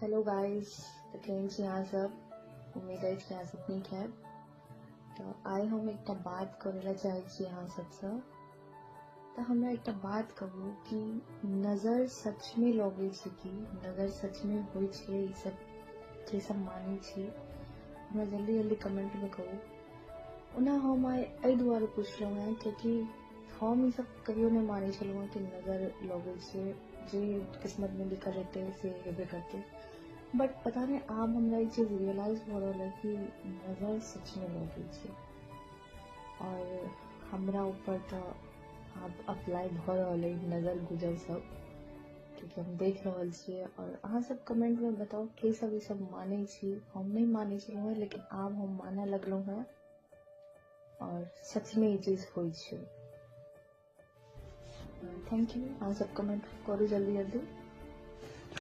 Hello guys, तऽ केहन छी अहाँ सब? उम्मीद अछि कि अहाँ सब नीक हैब। तऽ आइ हम एकटा बात करै लए चाहै छी अहाँ सबसँ। तऽ हमरा एकटा बात कहू कि नजर सचमे लगै छै कि नजर सचमे होइ छै? ई सब जे सब मानै छी, हमरा जल्दी जल्दी कमेंटमे कहू। ओना हम आइ एहि दुआरे पुछलहुँ हेँ कियाकि हम ई सब कहियो नहि मानै छलहुँ हेँ कि नजर लगै छै, जे किस्मतमे लिखल हेतै से हेबे करतै। बट पता नहि आब हमरा ई चीज रियलाइज भऽ रहल है कि नजर सचमे लगै छै और हमरा ऊपर तऽ आब अप्लाई भऽ रहल है नजर गुजर सब, क्योंकि हम देख रहल छियै। और अहाँ सब कमेंटमे बताउ के सब ई सब मानै छी। हम नहि मानै छलहुँ हेँ, लेकिन आब हम मानऽ लगलहुँ हेँ और सचमे ई चीज होइ छै। Thank you. अहाँ सब कमेंट करू जल्दी जल्दी।